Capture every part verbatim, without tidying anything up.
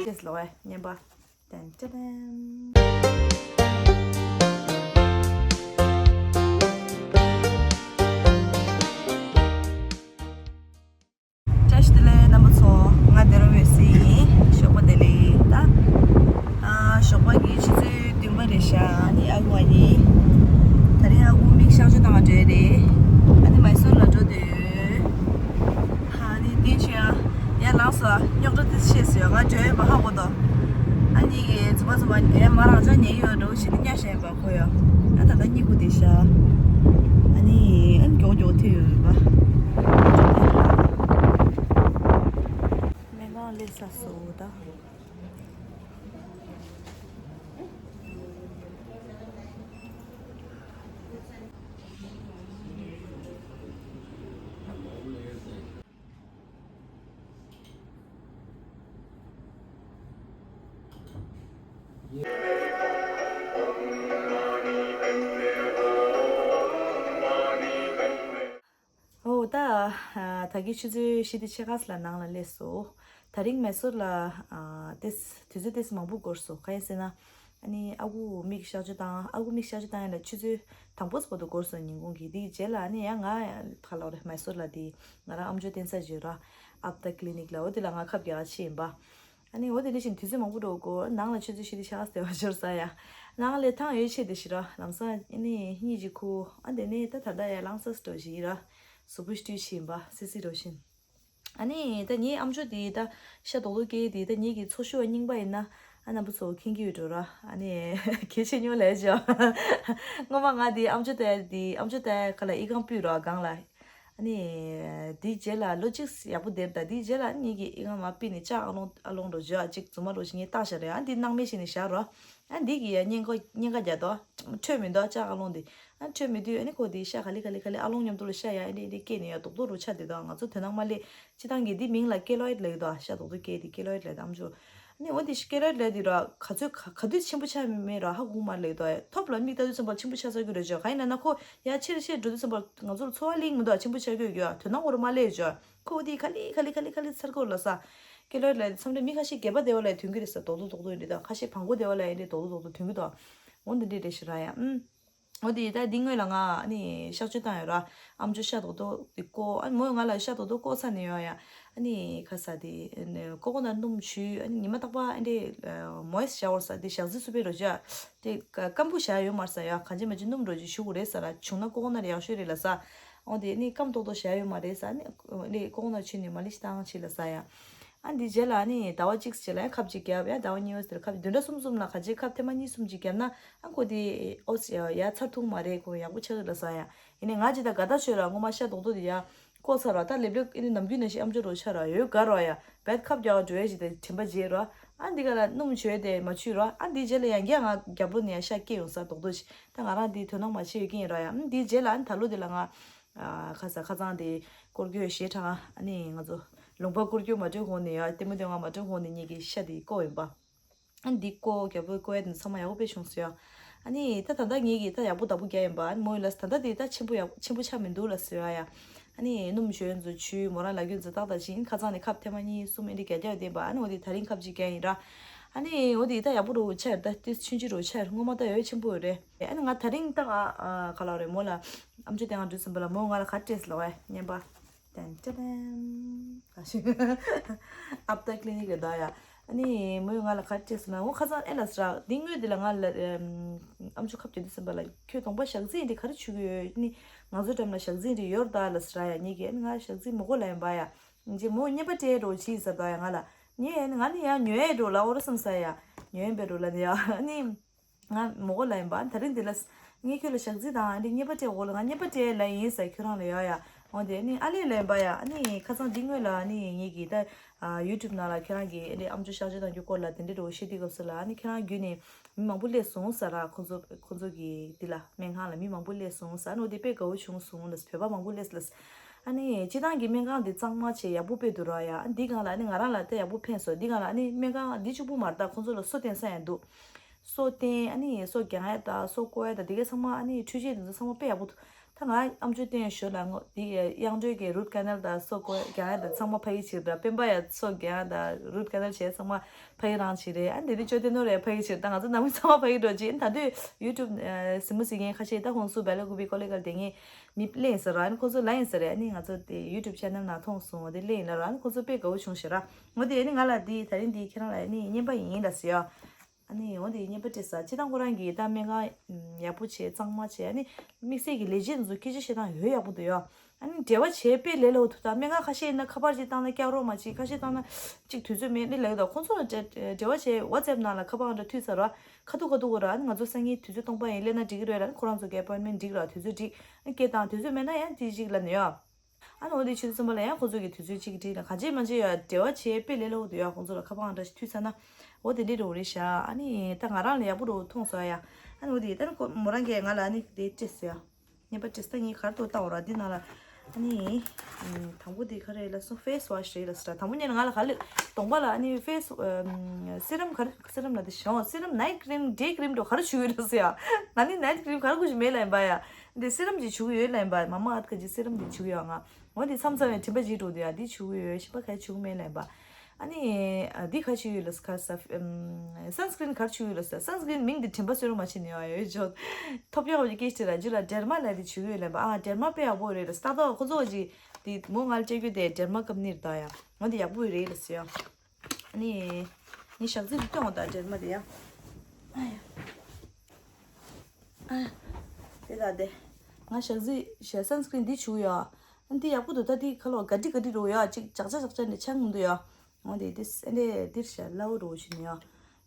ཏེས་ལོ་ཨེ་ཉན་པ། ཏན་ཏན་ཏན། བཀྲ་ཤིས་བདེ་ལེགས་རྣམ་པ་ཚོ། ང་སྡེ་ར་འོད་ཟེར་ཡིན། ཞོགས་པ་བདེ་ལེགས། ད་ཨ་ཞོགས་པ་གི་ཆུ་ཚོད་བདུན་པ་རེད་ཤག་ཨ་ནི་ཨ་ཁུ་ཨ་ནི། ད་རིང་ཨ་ཁུ་མིག་གཤག་བཅོས་བཏང་བ་འགྲོ་ཡ་རེད། ཨ་ནི་མའི་སོར་ལ་འགྲོ་འདོད་ཡོད། ཨ་ནི་དེ་ཆེ་ཡ། ཡ་ལངས་སོ། རྙོག་དྲ་དེ་ཆེ་སོ་ཡ། ང་འགྲོ་ཡོད་པ་ཧ་གོ་དོ། ཨ་ནི་གི་རྫུན་མ་རྫུན་མ་ཡ་མ་རང་ཅག་ཉལ་ཡོད་འགྲོ་བཞིན་ཉ་ཤ་ཡིན་པ་ཁོ་ཡ། ཨ་ད་ལྟ་གཉིད་ཁུག་བསྡད་ཤག་ཨ་ནི་ཨ་ནི་མགྱོགས་མགྱོགས་ཐེ་ཡོད་པ། སྨན་ཁང་སླེབས་ཚར་སོང་ད། ཨོ་ད། ད་གི་ཆུ་ཚོད་བཞི་དང་ཕྱེད་ཀ་ལ་ནང་ལ་སླེབས་སོ། ད་རིང་མེ་སོར་ལ་ཏེས་དུས་ཚོད་ཏེས་མང་པོ་འགོར་སོ། ག་ཡིན་ཟེར་ན། ཨ་ནི་ཨ་ཁུ་མིག་གཤག་བཅོས་བཏང་། ཨ་ཁུ་མིག་གཤག་བཅོས་བཏང་ཡ་ལ་ཆུ་ཚོད་དང་པོ་བར་དུ་འགོར་སོ། ཉིན་གུང་གི་དེའི་རྗེས་ལ་ཨ་ནི་ཡང་ང་ཕ་ལོག་རེ་མེ་སོར་ལ་དེ་ང་རང་ཨམ་ཅོག་བསྟན་ས་བརྗོད་ར། ཨབ་ད་ཀི་ལི་ནིག་ལ་འོ་དེ་ལ་ང་ཁབ་རྒྱག་ཕྱིན་ཡིན་པ། ཨ་ནི་འོ་དེ་འདྲ་བཞིན་དུས་ཚོད་མང་པོ་འགྲོ་དགོས། ནང་ལ་ཆུ་ཚོད་བཞི་དང་ཕྱེད་ཀ་ལ་བསྡད་པ་འབྱོར་ས་ཡ། ནང་ལས་ཐང་ཡོད་ཆེད་དེ་ཞིག་ར་ལམ་སང་ཨ་ནི་གཉིད་ཅིག་ཁུག་ཨ་དེ་ནས་ད་ད་ལྟ་ཡ་ལངས་ས་སུ་འགྲོ་བཞིན་ཡིན་ར། གཟུགས་པོ་བཏུད་ཕྱིན་པ་སི་སི་འགྲོ་བཞིན། ཨ་ནི་ད་ངའི་ཨམ་ཅོག་དེ་ད་ཤ་རྡོག་རྡོག་སྐྱེས་དེ་ད་ངེད་ཀྱི་འཚོ་བཞུགས་རྙིང་པ་ཡིན་ན་ཨ་རྣམ་པ་ཚོ་མཁྱེན་གྱི་ཡོད་འགྲོ་ར། ཨ་ནི་གལ་ཆེ་ཉུང་ལས་བྱ། སྔོན་མ་ང་དེ་ཨམ་ཅོག་ལྟ་ཡ་དེ་ཨམ་ཅོག་ལྟ་ཡ་ཁ་ལ་ཨི་ཁང་ཕུད་ར་སྒང་ལ། ཨ་ནི། དེའི་རྗེས་ལ་ལོ་གཅིག་ཡག་པོ་བསྡད་པ་དང་དེའི་རྗེས་ལ་ཨ་ནི་ངེད་ཀྱི་ཨི་ཁང་མར་ཕུད་ནས་ལྕགས་ཨ་ལོང་ཨ་ལོང་འགྲོ་བྱོས་ཨ་ཅིག་རྫུན་མ་རོ་ཞིག་ངས་བཏགས་བཞག་རེད། ཨ་འདི་སྣང་མེད་བྱས་ནས་བཞག་རོགས། ཨ་འདི་གི་ཡ་གཉན་ཁ་གཉན་ཁ་རྒྱག་དོ། འཕྲོད་མི་འདུག་ལྕགས་ཨ་ལོང་འདི། ཨ་འཕྲོད་མི་འདུག་ཨ་ནི་ཁོ་དེའི་ཤ་ག་ལེ་ག་ལེ་ག་ལེ་ཨ་ལོང་མཉམ་དུ་ལ་ཤ་ཡ་ཨ་འདི་འདི་སྐྱེས་ནས་ཡ་རྡོག་རྡོག་རུ་ཆགས་བསྡད་དོ། ང་ཚོ་དོ་སྣང་མ་སླེབས། སྤྱིར་བཏང་གི་འདི་མིང་ལ་ཀེ་ལོ་ཡིད་ལབ་ཀྱི་འདུག་ཤ་རྡོག་རྡོག་སྐྱེས་དེ་ཀེ་ལོ་ཡིད་ལབ་དང་ཨམ་ཅོག་ཨ་ནི་འོ་དེ་ཤ་ཀེ་ལོ་ཡིད་ལབ་དེ་ར་ག་ཚོད་ག་ག་དུས་ཆེན་པོ་ཆགས་མེད་ར་ཧ་གོ་མ་ལབ་ཀྱི་འདུག་ཐོབ་ལ་མིག་ལྟ་དུས་ཙམ་པ་ཆེན་པོ་ཆགས་ཚར་གྱི་རེད་ཅོ། ག་ཡིན་ན་ན་ཁོ་ཡ་ཆེར་ཆེར་འགྲོ་དུས་ཙམ་པ་ང་ཚོར་ཚོར་བ་ལེན་མི་འདུག་ཆེན་པོ་ཆགས་ཀྱི་ཡོད་ཀྱོ། དོ་སྣང་འོར་མ་ལེ་ཅོ། ཁོ་འོ་དེ་ག་ལེ་ག་ལེ་ག་ལེ་ག་ལེ་ཚར་གོ་ལ་ས། ཀེ་ལོ་ཡིད་ལབ་དེ་མཚམས་རེ་མི་ཁ་ཤས་སྒལ་པ་བདེ་བ་ལ་ཐོན་གྱི་རེད་ས། རྡོག་རྡོག་རྡོག་རྡོག་ཡིན་རེད་ད། ཁ་ཤས་བང་པོ་བདེ་བ་ལ་ཡིན་རེད་རྡོག་རྡོག་རྡོག་རྡོག་ཐོན་གྱི་འདུག་འོ་འདི་འདྲ་རེད་ཤི་ར་ཡ་ཨུམ། འོ་དེ་ད་འདི་སྔོན་ལ་ང་ནི་གཤག་བཅོས་བཏང་ཡོད་ར། ཨམ་ཅོག་ཤ་རྡོག་རྡོག་དེ་བཀོག་ཨ་མོས་ང་ལ་ཤ་རྡོག་རྡོག་བཀོག་ཚར་ནས་ཡོང་ཡ། ཨ་ནི་ཁ་ས་དེ་ཀོ་ཀོ་ནཊ་སྣུམ་བྱུགས། ཨ་ནི་ཉི་མ་རྟག་པར་ཨ་འདྲས་མོ་ཡེས་ཤ་ཝར་ས་དེ་ཞག་རྩི་སུ་པའི་རོ་ཇ་དེ་སྐམ་པོ་བཞག་ཡོད་མ་རེད་ས་ཡ། གང་ཅི་མ་ཅི་སྣུམ་རོ་ཅིག་བྱུག་དགོས་རེད་ས་ར། བྱུང་ན་ཀོ་ཀོ་ནཊ་ཡག་ཤོས་རེད་ལ་ས། འོ་དེ་ནི་སྐམ་ཏོག་ཏོ་བཞག་ཡོད་མ་རེད་ས། ཨ་ནི་ཀོ་ཀོ་ནཊ་བྱུགས་ནས་མ་ལི་ཤི་བཏང་ཆེ་ལ་ས་ཡ། ཨ་འདི་རྗེས་ལ་ཨ་ནི་ཟླ་བ་གཅིག་རྗེས་ལ་ཡང་ཁབ་གཅིག་བརྒྱབ། ཡང་ཟླ་བ་གཉིས་པ་དེར་ཁབ་བདུན་ཕྲག་གསུམ་གསུམ་ལ་ག་ཅིག་ཁབ་ཐེངས་མ་གཉིས་གསུམ་གཅིག་བརྒྱབ་ན་ཨ་ཁོ་དེ་ཨོ་ཡ་ཚར་ཐུང་མ་རེད། ཁོ་ཡག་པོ་ཆགས་ཀྱི་ལ་ས་ཡ། ཡིན་ནའི་ང་ཅི་ད་དགའ་ཐག་ཆོད་ལ་སྔོན་མ་ཤ་རྡོག་རྡོག་དེ་ཡ་བཀོག་ཚར་ར། ད་ལེབ་ལེབ་ཨ་ནི་ནམ་རྒྱུན་ནང་བཞིན་ཨམ་ཅོག་རོ་ཆགས་ར་ཡོད་དགའ་ར་ཡ། བད་ཁབ་རྒྱག་འགྲོ་ཡ་ཞིག་དེ་དྲན་པ་བརྗེད་ར། ཨ་འདི་ག་ལ་སྣུམ་བྱོས་དེ་མ་བྱུས་ར། ཨ་འདི་རྗེས་ལ་ཡང་རྒྱ་ང་རྒྱབ་ལོ་ནས་ཡ་ཤ་སྐྱེས་ཡོང་ས་རྡོག་རྡོག་ཞིག་ད་ང་རང་འདི་དོ་སྣང་མ་བྱེད་ཡོད་ཀྱི་ཡིན་ར་ཡ། ཨ་འདི་རྗེས་ལ་ཨ་ནི་ད་ལོ་དེ་ལ་ང་ཨ་ཁ་ས་ཁ་ཚང་དེ་སྐོར་སྐྱོད་ཞེ་དྲག་ཨ་ནི་ང་ཚོ་ལུང་པ་སྐོར་སྐྱོད་མ་འགྲོ་གོང་ནས་ཡ་ལྟད་མོ་དེ་ང་མ་འགྲོ་གོང་ནས་ངེད་ཀྱི་ཤ་དེ་བཀོག་ཡིན་པ། ཨ་ནི་འདི་བཀོག་རྒྱབ་ལོ་བཀོག་ཡ་དེ་ཚང་མ་ཡག་པོ་དཔེ་བྱུང་སོང་ཡ། ཨ་ནི་ད་ད་ལྟ་ངེད་ཀྱིས་ད་ཡག་པོ་བདག་པོ་རྒྱག་ཡིན་པ། ཨ་ནི་མོ་ཡིན་ལ་ད་ལྟ་དེ་ད་ཆེན་པོ་ཡག་ཆེན་པོ་ཆགས་མི་འདུག་ལ་ཟེར་ཡ་ཡ། ཨ་ནི་སྣུམ་བྱོས་ཚོ་ཆུ་མོ་རང་ལ་རྒྱུན་ཚོ་ཏག་ཏག་བཞིན་ཁ་ཚང་ནས་ཁབ་ཐེངས་མ་གཉིས་གསུམ་ཨེ་འདྲ་རྒྱག་རྒྱག་ཡོད་དེ་ཡིན་པ། ཨ་ནི་འོ་དེ་ད་རིང་ཁབ་གཅིག་རྒྱག་ཡིན་ར། ཨ་ནི་འོ་དེ་ད་ཡག་པོ་རོ་ཆགས་ཡོད། ད་དེ་ཆུང་ཆུང་རོ་ཆགས་ཡོད། སྔོན་མ་ད་ཡོད་ཆེན་པོ་ཡོད་རེད། ཨ་ནི་ང་ད་རིང་ད་ང་ག་ལ་རེད་མོ་ལ་ཨམ་ཅོག་དེ་ང་འགྲོ་ཟིན་པ་ལ་མོ་ང་ལ་ག་སྤྲད་ལོ་བས་ཉན་པ། ཏན་ཏན་ཏན། ཨབ་ཏ་ཀི་ལི་ནིག་རེད་ད་ཡ། ཨ་ནི་མོས་ང་ལ་ག་རེ་སྤྲད་ཟེར་ན། འོ་ཁ་སང་ཨེ་ལ་ཟེར་ར། འདི་དངོས་འདི་ལ་ང་ལ་ཨམ་ཨམ་ཆུ་ཁབ་རྒྱག་དུས་ཙམ་པ་ལ་ཁྱོད་གདོང་པ་ཞག་རྩི་འདི་ག་རེ་བྱུག་གི་ཡོད། ཨ་ནི་ང་ཚོ་འགྲམ་ལ་ཞག་རྩི་འདི་ཡོད་རེད་ད་ལ་ཟེར་ར་ཡ། ངེད་ཀྱིས་ཨ་ནི་ང་ཞག་རྩི་མི་དགོས་ལབ་ཡིན་པ་ཡ། ཅེས་མོ་རྔན་པ་སྤྲད་འགྲོ་བྱིས་ཟེར་ད་ཡ་ང་ལ། ངས་ཨ་ནི་ང་ནི་ཡ་ཉོ་ཡས་འགྲོ་ལ་འོ་ར་བསམ་ས་ཡ། ཉོ་ཡས་པའི་འགྲོ་ལ་ནི་ཡ་ཨ་ནི། ང་མོ་གོ་ལ་ཡིན་པ་ད་རིང་འདི་ལ་ངས་ཁྱོད་ལ་ཞག་རྩི་དང་འདི་རྔན་པ་སྤྲད་གོ་ལ། ང་རྔན་པ་སྤྲད་ལ་ཡིན་ཟེར་ཁྱོད་རང་ལ་ཡོད་ཡ། འོ་དེ་ནི་ཨ་ལས་ལ་ཡིན་པ་ཡ། ཨ་ནི་ཁ་སང་འདི་སྔོན་ལ་ཨ་ནི་ངེད་ཀྱིས་ད་ཡུ་ཊུབ་ནང་ལ་ཁྱོད་རང་གི་འདི་ཨམ་ཅོག་གཤག་བཅོས་དང་རྒྱུ་སྐོར་ལ་དེ་འདྲའི་འདྲ་བོ་བཤད་དུས་སྐབས་སུ་ལ་ཨ་ནི་ཁྱོད་རང་བརྒྱུད་ནས་མི་མང་པོ་སླེབས་སོང་ཟེར་ར། ཁོང་ཚོ་ཁོང་ཚོ་གི་འདི་ལ་སྨན་ཁང་ལ་མི་མང་པོ་སླེབས་སོང་ཟེར། ཨ་ནི་འོ་དེ་དཔེ་དགའ་བོ་བྱུང་སོང་ལ། བོད་པ་མང་པོ་སླེབས་ལ། ཨ་ནི་སྤྱི་བཏང་གི་སྨན་ཁང་འདི་གཙང་མ་བྱས་ཡག་པོ་དཔེ་འདུག་ར་ཡ། ཨ་འདི་སྒང་ལ་ཨ་ནི་ང་རང་ལ་ད་ཡག་པོ་ཕན་སོང་། འདི་སྒང་ལ་ཨ་ནི་སྨན་ཁང་འདི་གཅིག་པུ་མ་རེད་ད། ཁོང་ཚོ་ལ་སོ་བསྟེན་ས་ཡང་འདུག་སོ་བསྟེན། ཨ་ནི་སོ་རྒྱག་ཡ་དང་སོ་བཀོག་ཡ་དང་དེ་ག་ཚང་མ་ཨ་ནི་འཕྲུལ་ཆས་དེ་ཚོ་ཚང་མ་དཔེ་ཡག་པོ་འདུག་ད་ང་ཨམ་ཅོག་སྟོན་ཞོར་ལ་ངོ་དེ་དབྱངས་སྒྲོལ་གྱི་རུ་ཊི་ཀ་ནལ་དང་སོགས་སྐོར་རྒྱག་ཡ་དང་ཚང་མ་ཕ་གི་བྱེད་ར། སྤེན་པ་ཡ་སོགས་རྒྱག་ཡ་དང་རུ་ཊི་ཀ་ནལ་བྱས་ཚང་མ་ཕ་གི་རང་བྱེད་རེད། ཨ་འདི་དེ་ཅོ་ཏེ་ནོ་རེད་ཕ་གི་བྱེད། ད་ང་ཚོ་ནང་མི་ཚང་མ་ཕ་གི་འགྲོ་བྱེད། ད་དུས་ཡུ་ཊུབ་གཟིགས་མོ་གཟིགས་མཁན་ཁ་ཤས་ད་ཁོང་ཚོ་བེ་ལ་ཀུ་པི་ཀོ་ལི་གལ་དེ་ངས་མི་གླེང་ཟེར་ར། ཨ་ནི་ཁོང་ཚོ་ལ་ཡིན་ཟེར་རེད། ཨ་ནི་ང་ཚོ་དེ་ཡུ་ཊུབ་ཆེ་ནལ་ནང་མཐོང་སོང་བ་དེ་གླེང་ལ་ར། ཨ་ནི་ཁོང་ཚོ་དཔེ་དགའ་བོ་བྱུང་ཞེས་ར། ངོ་དེ་ཨ་ནི་ང་ལ་དེ་ད་རིང་དེ་ཁྱེད་རང་ལ་ཨ་ནི་རྔན་པ་ཡིན་ལ་ཟེར་ཡ། ཨ་ནི་འོ་དེ་རྔན་པ་སྤྲད་ས་སྤྱི་བཏང་ཁོ་རང་གིས་ད་སྨན་ཁང་ཡག་པོ་བྱས་གཙང་མ་བྱས། ཨ་ནི་དམིགས་བསལ་གྱི་ལས་བྱེད་ཚོ་སྐད་ཆ་བཤད་སྟངས་ཡོད་ཡག་པོ་འདུག་ཡ། ཨ་ནི་འབྲེལ་བ་བྱས་དཔེ་ལས་སླ་བོ་འདུག་ད་སྨན་ཁང་ཁ་ཤས་ཡིན་ན་ཁ་པར་ཅིག་བཏང་ན་སྐྱག་རོགས་མ་བྱེད། ཁ་ཤས་བཏང་ན་ཅིག་དུས་ཚོད་མེད་ནི་ལབ་ཡོད། ད་ཁོང་ཚོ་ལ་འབྲེལ་འབྲེལ་བ་བྱས་ཝ་ཙེབ་ནང་ལ་ཁ་པར་ཨང་གྲངས་མཐུད་ཚར་ར། ཁ་ཐུག་ཁ་ཐུག་གོ་ར། ཨ་ནི་ང་ཚོ་སང་ཉིན་དུས་ཚོད་སྟོང་པ་ཡིན་སླེབས་ན་འགྲིག་གི་རེད་ལ། ཨ་ནི་ཁོ་རང་ཚོ་གི་ཨ་པོའིན་མེན་འགྲིག་ར། དུས་ཚོད་འགྲིག་ཨ་ནི་སྐད་བཏང་དུས་ཚོད་མེད་ན་ཡང་ཅིག་ཅིག་ལབ་ནས་ཡ། ཨ་ནི་འོ་དེ་ཆུ་ཚོད་གསུམ་པ་ལ་ཡང་ཁོ་ཚོ་གི་དུས་ཚོད་གཅིག་སྒྲིལ་ལ་གང་བྱེད་མ་བྱེད་ཡ་འབྲེལ་བ་བྱེད་དཔེ་ལས་སླ་བོ་འདུག་ཡ། ཁོང་ཚོ་ལ་ཁ་པར་ཨང་གྲངས་ཤིག་མཐུད་ཚར་ན་འོ་དེ་འདྲའི་འགྲོ་གི་རེད་ཤག་ཨ་ནི་ད་ང་རང་ལ་ཡག་པོ་འགྲོ་མཐོང་སོང་ཡ། ཨ་ནི་འོ་དེ་ད་ནི་ཁོ་མོ་རང་གིས་ང་ལ་ཨ་ནི་དེ་སྤྲད་སོང་ཡ། རྔན་པ་སྤྲད་ས་ངས་ག་རེ་འདུག་ལྟ་འོ་ར། འདི་ནང་ལ་ཨ་ནི་དང་པོ་དེ་ག་རེ་ལབ་སོང་། ཕེ་སི་ཝ་ཤི་རེད་ལབ་སོང་། དང་པོ་ཉིད་ནས་ང་ལ་ག་ལེ་གདོང་པ་ལ་ཨ་ནི་ཕེ་སི་སི་རམ་ག་རེ་སི་རམ་ལ་དེ་ཞང་སི་རམ་ནའིཊ་ཀི་རིམ་ཌེ་ཀི་རིམ་འགྲོ་ག་རེ་བྱུག་ཡོད་ལབ་སོང་ཡ། ང་ནི་ནའིཊ་ཀི་རིམ་ག་རེ་དགོས་ཞིག་མེད་ལབ་ཡིན་པ་ཡ། འདི་སི་རམ་ཅིག་བྱུག་ཡོད་ལབ་ཡིན་པ། མ་མ་ཨ་ཁ་ཅིག་སི་རམ་དེ་བྱུག་ཡོད་ང་། འོ་དེ་མཚམས་མཚམས་ནས་དྲན་པ་བརྗེད་འགྲོ་འདུག་ཡ། འདི་བྱུག་ཡོད། གཞན་པ་ག་རེ་བྱུག་མེད་ལབ་ཡིན་པ། ཨ་ནི་ཨ་འདི་ག་རེ་བྱུག་ཡོད་ལབ་ས། ག་ས་སན་སི་ཀི་རིན་ག་རེ་བྱུག་ཡོད་ལབ་ས། སན་སི་ཀི་རིན་མིང་འདི་དྲན་པ་གསོ་རོགས་མ་བྱེད་ནས་ཡ་ཡོད་ཇོ། ཐོབ་ཡག་བ་ཅིག་སྐད་ཆ་ར་འཇུ་ལ་ཌེར་མ་ལབ་དེ་བྱུག་ཡོད་ལབ་ཡིན་པ། ཨ་ཌེར་མ་དཔེ་ཡག་པོ་རེད་ལབ་ས། ཏག་ཏག་ཁོ་ཚོ་གཅིག་དེ་མོ་ང་ལ་སྤྲད་རྒྱུ་དེ་ཌེར་མ་ཀམ་པ་ནི་རེད་ད་ཡ། འོ་འདི་ཡག་པོ་རེད་ལབ་ས་ཡ། ནི། ནི་ཞག་རྩི་སྟོན་འོང་ད་ཌེར་མ་དེ་ཡ། ཨ་ཡ། ཨ། དེ་ད་དེ། ང་ཞག་རྩི་ཞག་སན་སི་ཀི་རིན་འདི་བྱུག་ཡ། ཨ་འདི་ཡག་པོ་འདུག་ད་འདི་ཁ་ལོ་ག་འདྲི་ག་འདྲི་རོ་ཡ། ཅིག་ཅག་ཅག་ཅག་ཅག་ནས་ཆང་མི་འདུག་ཡ། འོ་དེ་དེ་ཨ་འདི་འདིར་ཞག་སླ་བོ་རོ་བྱུང་ཡ། ཨ་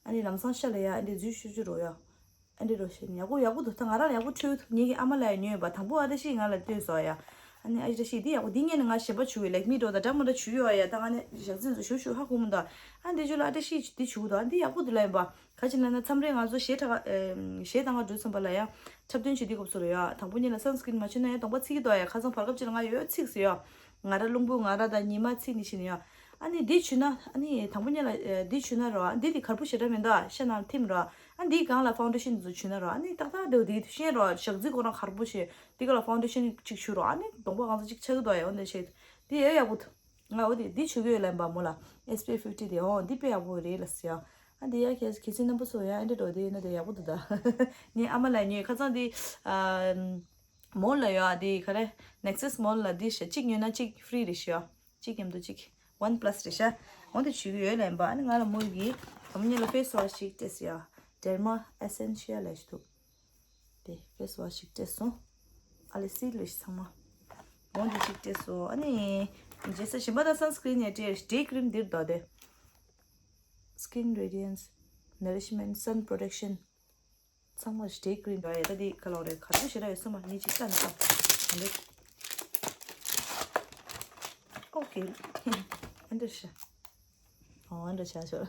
འདི་ལམ་སང་ཤ་ལ་ཡ་ཨ་འདི་འཛུལ་ཤུ་ཤུ་རོ་ཡ། ཨ་འདྲི་རོ་ཞེས་ཡག་པོ་ཡག་པོ་འདུག་ད་ང་རང་ཡག་པོ་འཕྲོད་ཐུབ། ངེད་ཀྱི་ཨ་མ་ལ་ཡང་ཉོས་ཡོད་པ། དང་པོ་ཨ་བཀྲ་ཤིས་ང་ལ་སྟོན་སོང་ཡ། ཨ་ནི་ཨ་བཀྲ་ཤིས་འདི་ཡག་པོ། འདི་ངས་ནི་ང་གཞན་པ་བྱུག་ཡོད། ལེག་མི་འགྲོ་ད་འདྲ་མ་འདྲ་བྱུག་ཡོད་ཡ། ད་ང་ནི་ཞག་རྩི་ཚོ་ཞུ་ཞུ་ཧ་གོ་མི་འདུག་ཨ་འདི་ཇོ་ལ་ཨ་བཀྲ་ཤིས་འདི་བྱུག་འདུག་ཨ་འདི་ཡག་པོ་འདུག་ལ་ཡིན་པ། ག་ཅི་ལབ་ན་མཚམས་རེ་ང་ཚོ་གཞས་གྲགས་གཞས་གཏང་ག་འགྲོ་ཙམ་པ་ལ་ཡ་འཁྲབ་སྟོན་བྱེད་དུས་སྐབས་སུ་ལ་ཡ། དང་པོ་ཉིད་ལ་སན་སི་ཀི་རིན་མ་བྱུག་ན་ཡ་གདོང་པ་ཚིག་གི་འདུག་ཡ། ཁ་སང་བར་སྐབས་ཅིག་ལ་ང་ཡོད་ཚིག་ཟེར་ཡ། ང་ར་རླུང་བུ་ང་ར་དང་ཉི་མ་ཚིག་ནི་བྱིན་ཡ། ཨ་ནི་འདི་བྱུག་ན་ཨ་ནི་དང་པོ་ཉིད་ལ་འདི་བྱུག་ན་རོ། ཨ་འདི་དེ་གར་པོ་ཞེ་དྲག་མི་འདུག་ཤ་ནང་ཐིམ་རོ། ཨ་འདིའི་སྒང་ལ་ཕའུན་ཌེ་ཤན་འདི་ཚོ་བྱུག་ན་རོ། ཨ་ནི་ཏག་ཏག་འདུག་དེ་ཤེས་རོ། ཞག་རྩི་ཁོ་རང་གར་པོ་ཞེས་འདི་ག་ལ་ཕའུན་ཌེ་ཤན་གཅིག་བྱུག་རོ། ཨ་ནི་གདོང་པ་གང་ཚ་གཅིག་ཆགས་ཀྱི་འདུག་ཡ། འོ་འདི་ཤེས་འདི་ཡ་ཡག་པོ་འདུག་ང་འོ་དེ་འདི་བྱུག་གི་ཡོད་ལབ་པ་མོ་ལ། ཨེས་པི་ཨེཕ་ཕིབ་ཊི་དེ་འོ་འདི་དཔེ་ཡག་པོ་རེད་ལ་ཟེར་ཡ། ཨ་འདི་ཡ་གལ་གལ་སྲིད་རྣམ་པ་ཚོ་ཡ་ཨ་འདྲ་འགྲོ་དེ་ཡོད་ན་དེ་ཡག་པོ་འདུག་ད། ངའི་ཨ་མ་ལ་ཉོས་ཁ་སང་དེ་ཨ་མོལ་ལ་ཡོད་ཨ། དེ་ག་རེ་ནེག་སིས་མོལ་ལ་དེ་ཤ་གཅིག་ཉོས་ན་གཅིག་ཧྥི་རི་རེད་ཤི་ཡ། གཅིག་མཉམ་དུ་གཅིག་ཝན་པ་ལ་སི་རེད་ཤ། འོ་དེ་བྱུག་གི་ཡོད་ལབ་པ། ཨ་ནི་ང་ལ་མོལ་གྱིས་དང་པོ་ཉིད་ལ་ཕེ་སི་ཝ་ཤི་ཞིག་སྤྲད་ཟེར་ཡ། ཌེར་མ་ཨེ་སེན་ཤི་ཡལ་ལབ་ཞིག་འདུག་དེ་ཕེ་སི་ཝ་ཤི་ཞིག་སྤྲད་སོང་། ཨ་ལེ་སི་ལོ་ཞིག་ཚང་མ། འོ་དེ་ཞིག་སྤྲད་སོང་། ཨ་ནི་རྗེས་སུ་གཞན་པ་དང་སན་སི་ཀི་རིན་ཡང་སྤྲད། ཌེ་ཀི་རིམ་འདིར་འདུག་དེ། Skin Radiance, Nourishment, Sun Protection. ཚང་མ་ཌེ་ཀི་རིམ་འདུག་ཡ། ད་དེ་ག་ལོག་རེད། ག་ཚོད་ཞེ་དྲག་ཡོད་སོང་མ། ངས་ཅིག་ལྟ་ནས་ལྟ། ཨ་འདྲ། ཨོ་ཀེ། ཨ་འདྲ་ཤ། ཨོ་ཨ་འདྲ་ཆ་ཤོར།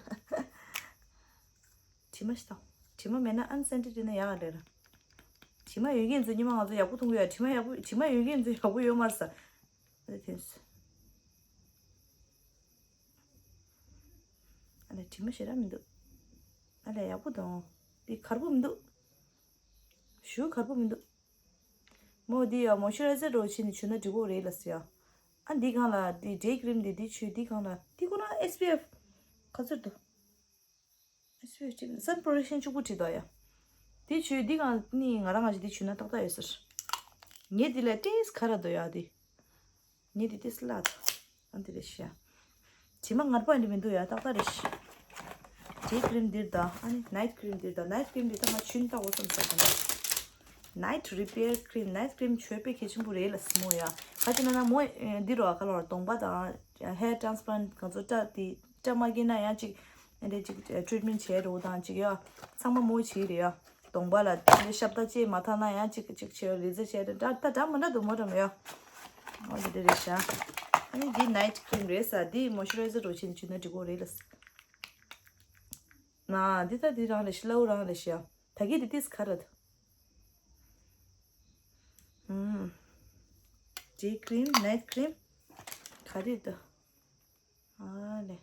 དྲི་མ་ཞིག་དང་། དྲི་མ་མེད་ན་ཨན་སེན་ཊེཌ་ཡིན་ན་ཡག་ག་རེད། དྲི་མ་ཡོད་མཁན་ཚོ་ཉི་མ་ང་ཚོ་ཡག་པོ་མཐོང་གི་ཡོད། དྲི་མ་ཡག་པོ་དྲི་མ་ཡོད་མཁན་ཚོ་ཡག་པོ་ཡོད་མ་རེད་ས། ཨ་ལས་དེ་ཚོ། ཨ་ལས་དྲི་མ་ཞེ་དྲག་མི་འདུག་ཨ་ལས་ཡག་པོ་འདུག་འདི་གར་པོ་མི་འདུག་ཞུ་གར་པོ་མི་འདུག་མོ་འདི་ཡ་མོ་ཤུ་རའི་ཛར་རོ་བྱས་ནས་བྱུག་ན་འགྲིག་གོ་རེད་ལ་ཟེར་ཡ། ཨ་འདི་སྒང་ལ་འདི་ཌེ་ཀི་རིམ་འདི་འདི་བྱུག་འདི་སྒང་ལ་འདི་ཁོ་ན་ཨེས་པི་ཨེཕ་ག་ཚོད་འདུག་ཨེས་པི་ཨེཕ་ཅིག་སན་པོ་རོ་ཊེག་ཤན་གཅིག་པུ་བྲིས་འདུག་ཡ། དེ་བྱོས་འདི་གང་ནི་ང་རང་ང་ཞིག་དེ་བྱོས་ན་ཏག་ཏག་ཡོད་ཟེར། ངས་འདི་ལ་ཏེས་ཁ་ར་འདུག་ཡ་དེ། ངས་འདི་ཏེས་སླ་འདུག་ཨ་འདི་རེད་ཤི་ཡ། དྲི་མ་ངར་པོ་འདི་མི་འདུག་ཡ། ཏག་ཏག་རེད་ཤི། ཌེ་ཀི་རིམ་འདིར་དང་ཨ་ནི་ནའིཊ་ཀི་རིམ་འདིར་དང་ནའིཊ་ཀི་རིམ་འདི་ད་ང་ཆུན་ལྟ་འོ་བསམ་ས་དང་། ནའིཊ་རི་པེར་ཀི་རིམ། ནའིཊ་ཀི་རིམ་བྱོས་དཔེ་གལ་ཆེན་པོ་རེད་ལ་སི་མོ་ཡ། ག་ཅི་ན་ན་མོ་འདི་རོ་ཨ་ཁ་ལོར་གདོང་པ་དང་ཧེར་ཊེན་སི་པ་ལན་ང་ཚོ་སྐྲ་དེ་སྐྲ་མ་སྐྱེས་ན་ཡང་ཅིག་ཨ་འདྲས་ཅིག་ཊི་རི་ཊི་མེན་ཊི་བྱས་འགྲོ་དང་ཅིག་ཡ། ཚང་མ་མོ་བྱས་རེད་ཡ། གདོང་པ་ལ་ཨ་འདྲས་ཤབ་ད་ཅེས་མ་ཐག་ན་ཡང་ཅིག་ཅིག་བྱས་རེ་ཛར་བྱས་རེད། འདྲ་ད་འདྲ་མ་འདྲ་འདུག་མོ་འདྲ་མོ་ཡ། འོ་དེ་འདྲ་རེད་ཤག་ཨ་ནི་འདི་ནའིཊ་ཀི་རིམ་རེད་ས། འདི་མོ་ཤུ་རའི་ཛར་རོ་བྱས་ནས་བྱུག་ན་འགྲིག་གོ་རེད་ལ། ན་འདི་ད་འདི་རང་རེད་ཤི། སླ་བོ་རང་རེད་ཤི་ཡ། ད་གི་འདི་ཏིས་ཁ་ར་ད། ཨུམ། ཌེ་ཀི་རིམ་ནའིཊ་ཀི་རིམ་ག་རེ་ད། ཨ་ལེ།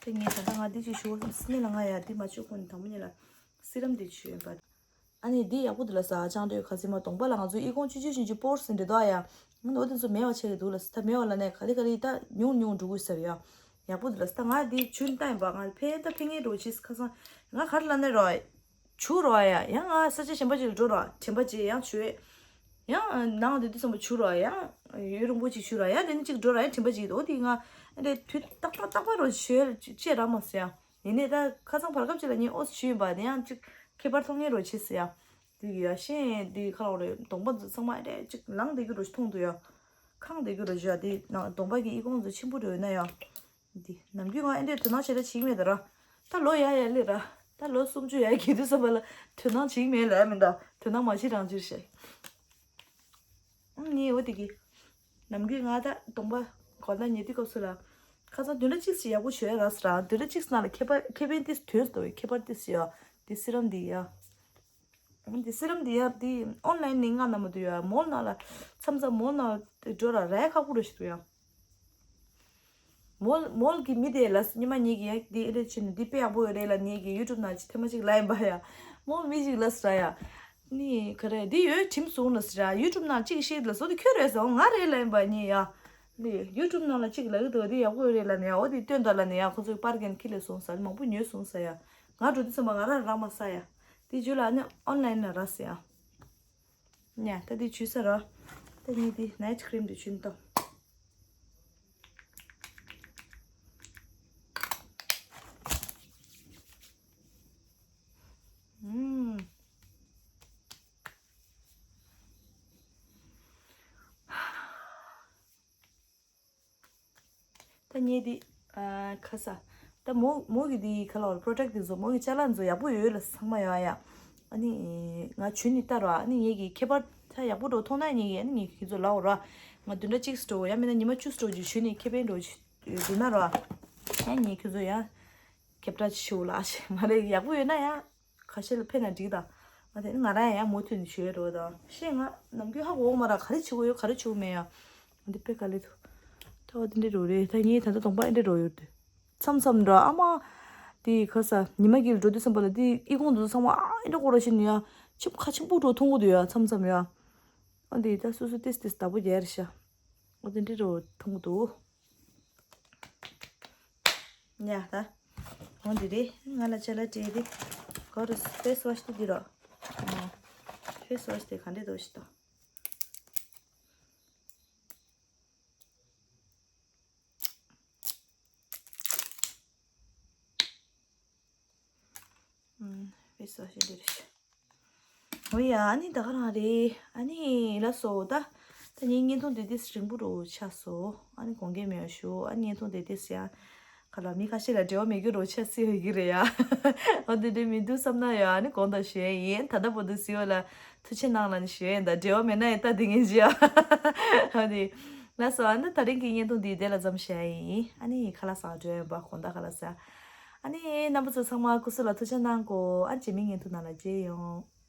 དེ་ངས་ད་ལྟ་ང་འདི་ཅིག་ཞུ་བ་སེམས་སི་ནི་ལ་ང་ཡ་འདི་མ་བྱུག་གོང་ནས་དང་པོ་ཉིད་ལ་སི་རམ་འདི་བྱུག་ཡོད་པ། ཨ་ནི་འདི་ཡག་པོ་འདུག་ལ་ས། ཅང་ཏོའི་ཁ་སི་མ་གདོང་པ་ལ་ང་ཚོ་ཨི་ཁོང་ཆུ་ཆུ་ཞིན་ཅི་པོར་སིན་འདྲེ་དོ་ཡ། ང་འོ་དེ་ཚོ་མེད་པ་ཆགས་ཀྱི་འདུག་ལ་ས། ད་མེད་པ་ལ་ནས་ག་ལེ་ག་ལེ་ད་ཉུང་ཉུང་འགྲོ་གི་ས་རེད་ཡ། ཡག་པོ་འདུག་ལ་ས། ད་ང་འདི་ཆུན་ཏང་ཡིན་པ། ང་ཕན་ད་ཕན་ངེས་འགྲོ་ཆིས་ཁ་སང་ང་གར་ལ་ནས་རོ། ཆུ་རོ་ཡ། ཡང་ང་ས་ཆ་གཞན་པ་ཅིག་ལ་འགྲོ་རོ། དྲན་པ་ཅིག་ཡང་ཆུ། ཡང་ནང་དེ་དུས་ཙམ་པ་ཆུ་རོ། ཡང་ཡུན་རིང་པོ་ཅིག་ཆུ་རོ། ཡང་དེ་ནི་ཅིག་འགྲོ་རོ། ཡང་དྲན་པ་ཅིག་འོ་དེ་ང་ཨ་འདྲེ་དུས་ཏག་ཏག་ཏག་པ་རོ་ཆུ་ཅེ་ར་མ་སོ་ཡ། ཡིན་ནའི་ད་ཁ་སང་བར་སྐབས་ཅིག་ལ་ངས་ཨོ་ཚོད་ཡིན་པ་དེ་ཡང་ཅིག་ཁྱད་པར་མཐོང་ངེས་རོ་ཆེ་སི་ཡ། དེ་གི་ཡ་ཤེས་དེ་ཁ་ལོ་རེ་གདོང་པ་ཚང་མ་ཨེ་རེ་ཅིག་ལངས་བསྡད་རྒྱུ་རོ་ཞིག་མཐོང་འདུག་ཡ། ཁང་བསྡད་རྒྱུ་རོ་ཞིག་ཡ། དེ་ནང་གདོང་པ་གི་ཨི་ཁོང་ཚོ་ཆེན་པོ་རེ་ཡོད་ན་ཡ། འདི་ནམ་རྒྱུན་ང་ཨེ་འདྲའི་དོ་སྣང་བྱེད་ད་བྱེད་ཀྱི་མེད་ད་ར། ད་ལོ་ཡ་ཡ་ལེ་ར། ད་ལོ་སུམ་ཅུ་ཡ་གི་དུས་ཙམ་པ་ལ་དོ་སྣང་བྱེད་ཀྱི་མེད་ལ་ཡ་མིན་ད། དོ་སྣང་མ་བྱེད་རང་ཅིར་བཤད། ཨང་ནི་འོ་དེ་གི། ནམ་རྒྱུན་ང་ད་གདོང་པ་གོ་ད་ཉལ་དུས་སྐབས་སུ་ལ། ཁ་སང་བདུན་ཕྲག་གཅིག་ཞིག་ཡག་པོ་བྱོས་ར་ས་ར། བདུན་ཕྲག་གཅིག་ནང་ལ་ཁྱད་པར་ཁེ་ཕན་ཏིས་དོན་སྟོ་བའི་ཁྱད་པར་ཏིས་ཡ། དེ་སི་རམ་འདི་ཡ། འདི་སི་རམ་འདི་ཡ་འདི་ཨོན་ལན་ནས་ང་ན་མ་འདུག་ཡ། མོལ་ནང་ལ་མཚམས་མཚམས་མོལ་ནང་འགྲོ་ར་ར་ཡ་ཁག་པོ་ར་ཞིག་འདུག་ཡ། མོལ་མོལ་གི་མི་དེ་ལ་ཉི་མ་ཉིད་ཀྱི་ཡ་འདི་ཨེ་རེ་ཆེ་ནི་འདི་དཔེ་ཡག་པོ་ཡོད་རེད་ལ། ཉིད་ཀྱི་ཡུ་ཊུབ་ནང་ཅི་ཐེངས་མ་ཅིག་ལ་ཡིན་པ་ཡ། མོལ་མི་ཞིག་ལ་ས་ར་ཡ། ནི་ག་རེ་འདི་ཡོད་ཁྲིམས་བཟུང་ལ་ས་ར། ཡུ་ཊུབ་ནང་ཅིག་ཤེས་ལ་བཟོ་དེ་ཁྱོད་རེད་ཟེར། འོ་ང་རེད་ལ་ཡིན་པ་ཉིད་ཡ། འདི་ཡུ་ཊུབ་ནང་ལ་ཅིག་ལ་ཡོད་དོ་འདི་ཡག་པོ་ཡོད་རེད་ལ་ནི་ཡ། འོ་འདི་སྟོན་ད་ལ་ནི་ཡ། ཁོ་ཚོས་པར་རྒན་ཁི་ལས་སོང་ས་མང་པོ་ཉོས་སོང་ས་ཡ། ང་འགྲོ་དུས་ཙམ་པ་ང་རང་རང་མ་ས་ཡ། དེ་རྗེས་ལ་ཨ་ནི་ཨོན་ལན་ལ་ར་ས་ཡ། ཉ་ད་དེ་བྱུས་ས་ར། ད་ངས་དེ་ནའིཊ་ཁི་རིམ་དེ་བྱུས་ཏོ། ཨུམ། ད་ངས་འདི། ཨ། ཁ་ས། ད་མོ་མོ་གི་འདི་ཁ་ལོར་པྲོ་ཌག་འདི་ཚོ་མོ་གི་ཅ་ལག་འདི་ཚོ་ཡག་པོ་ཡོད་ལ་ཚང་མ་ཡོད་ཨ་ཡ། ཨ་ནི་ང་ཆུ་ནི་ལྟ་རོགས། ཨ་ནི་ངས་ཀྱི་ཁྱད་པར་ད་ཡག་པོ་འགྲོ་མཐོང་ན་ངས་ཀྱི་ཨ་ནི་ངས་ཁྱེད་ཚོ་ལབ་རོགས། ང་བདུན་ཕྲག་གཅིག་སྤྲོ་ཡ་མིན་ན་ཉི་མ་བཅུ་སྤྲོ་རྒྱུ་ཆུ་ནི་ཁེ་ཕན་འགྲོ་འདུག་ན་རོགས། ཨ་ངས་ཁྱེད་ཚོ་ཡ། ཁྱབ་བསྒྲགས་ཆེ་བོ་ལ་ཨ་ཤེ་མ་རེད། ཡག་པོ་ཡོད་ན་ཡ། ཁ་ཤས་ལ་ཕན་ན་འགྲིག་ད། ང་དེ་ང་རང་ཡང་མུ་མཐུད་ནས་བྱོས་རོགས་དང་ཤེས། ང་ནམ་རྒྱུན་ཧ་གོ་མ་ར་ག་རེ་བྱེད་དགོས་ཡོད་ག་རེ་བྱེད་དགོས་མེད་ཡ། འདི་དཔེ་དཀའ་ལས་འདུག་ད་བ་འདི་འདྲའི་རོ་རེད། ད་ངས་ད་ལྟ་གདོང་པ་འདི་འདྲའི་རོ་ཡོད་དེ། མཚམས་མཚམས་འདྲ་ཨ་མ། དེ་ག་ས་ཉི་མ་གིལ་འགྲོ་དུས་ཙམ་པ་ལ་དེ་ཨི་ཁུང་དུ་ཚང་མ་ཨ་འདྲ་སྐོར་ར་ཤི་ནི་ཡ། ཆིབ་ཁ་ཆིབ་པུ་འགྲོ་མཐོང་གི་འདུག་ཡ་མཚམས་མཚམས་ཡ། ཨ་འདི་ད་སོ་སོ་ཏིས་ཏིས་ད་བུ་རྒྱལ་རེ་ཤ། ཨ་འདི་འདྲའི་རོ་མཐོང་གི་འདུག་ཡ་ད། འོ་འདི་རེད། ང་ལ་ཅ་ལག་སྤྲད་དེ། གོ་རུ་ཕེ་སི་ཝ་ཤི་དེ་འདི་རོ། ཕེ་སི་ཝ་ཤི་དེ་ག་འདྲས་འདུག་ཤི་ད། ཕེ་སི་ཝ་ཤི་འདི་རེད། འོ་ཡ། ཨ་ནི་ད་ག་རང་རེད། ཨ་ནི་ལགས་སོ་ད། ད་ངའི་བརྙན་ཐུང་དེ་དེ་རིང་པོ་རུ་ཆགས་སོ། ཨ་ནི་དགོངས་འགལ་མེད་པ་ཞུ། ཨ་ནི་བརྙན་ཐུང་དེ་དེ་ཡང་ག་ལ་མི་ཁ་ཤས་ལ་འབྲེལ་བ་མེད་རྒྱུ་རུ་ཆགས་སྲིད་ཡོད་ཀྱི་རེད་ཡ། འོ་དེ་འདྲའི་མི་འདུག་བསམ་ན་ཡ། ཨ་ནི་དགོངས་དག་ཞུ་ཡ་ཡིན། ད་ལྟ་བར་དུ་གཟིགས་པ་ལ་ཐུགས་རྗེ་གནང་ལ་ནི་ཞུ་ཡ་ཡིན། ད་འབྲེལ་བ་མེད་ན་ཡང་ད་དེ་ངན་ཅི་ཡ། ཨ་ནི་ལགས་སོ། ཨ་ནི་ད་རིང་གི་བརྙན་ཐུང་འདི་དེ་ལ་མཚམས་བཞག་ཡ་ཡིན། ཨ་ནི་ཁ་ལག་ཟ་འགྲོ་ཡ་ཡིན་པ། དགོངས་དག་ཁ་ལག་ཟ། ཨ་ནི་རྣམ་པ་ཚོ་ཚང་མ་སྐུ་གཟུགས་ལ་ཐུགས་རྗེ་གནང་གོ། ཨ་རྗེས་མའི་བརྙན་ཐུང་ནང་ལ་མཇལ་ཡོང་།